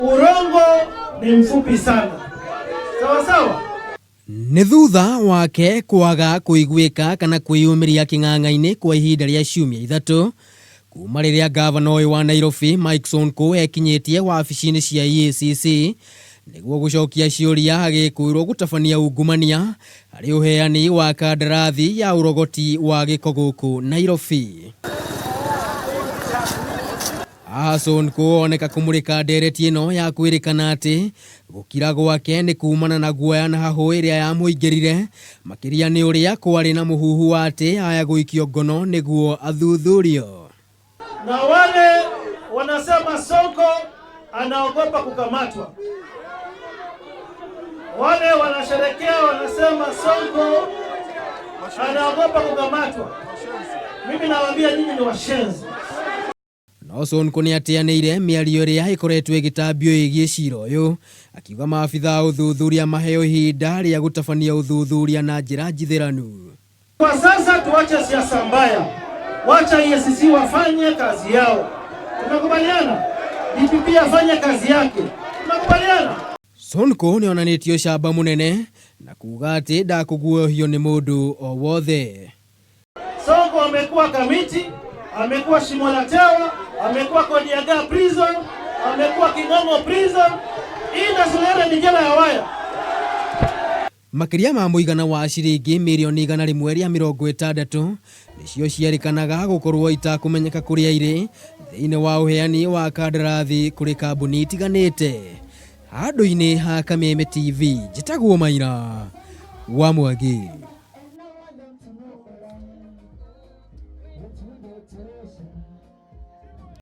Urongo ni mfupi sana. Sawa sawa. Nĩ thutha wake kwaga kũiguĩka kana kwĩyumĩria kĩng'ang'a-inĩ kwa ihinda rĩa ciumia 3 kuma rĩrĩa ngavana ũyũ wa Nairobi Mike Sonko ekinyĩtie wabici-inĩ cia EACC nĩguo gũcokia ciũria agĩkũĩrwo gũtabania ungumania harĩ ũheani wa kandarathi ya ũrogoti wa gĩko gũkũ Nairobi. Haha Sonko oneka kũmũrĩka ndereti ĩno ya kwĩrĩkana atĩ gũkira gwake nĩ kumana na guoya na hahũ ĩrĩa yamũingĩrire makĩria nĩ ũrĩa kwarĩ na mũhuhu wa atĩ aya gũikio ngono nĩguo athuthurio. Na wale wanasema Sonko anaogopa kukamatwa, wale wanasherekea wanasema Sonko anaogopa kukamatwa, mimi nawaambia nyinyi ni washenzi. No Sonko nĩ ateanĩire mĩario ĩrĩa ĩkoretwo ĩgĩtambio ĩgiĩ cira ũyũ, akiuga maabitha a ũthuthuria maheo ihinda rĩa gũtabania ũthuthuria na njĩra njithĩranu. Kwa sasa tuache siasa mbaya, wacha EACC wafanye kazi yao. Tumekubaliana, DPP afanye kazi yake. Tumekubaliana. Sonko nĩ onanĩtie ũcamba mũnene na kuuga atĩ ndakũguoyohio nĩ mũndũ o wothe. Sonko amekuwa Kamiti, amekuwa Shimo la Tewa, amekuwa Kodiaga prison, amekuwa King'ong'o prison. Hii Nasuluheri ni jela ya waya. Makĩria ma mũigana wa ciringi mirioni 160 nĩcio cierĩkanaga gũkorwo itakũmenyeka kũrĩa irĩ thĩinĩ wa ũheani wa kandarathi kũrĩ kambuni itiganĩte. Handũ-inĩ ha Kameme TV, njĩtagwo Maira wa Mwangi.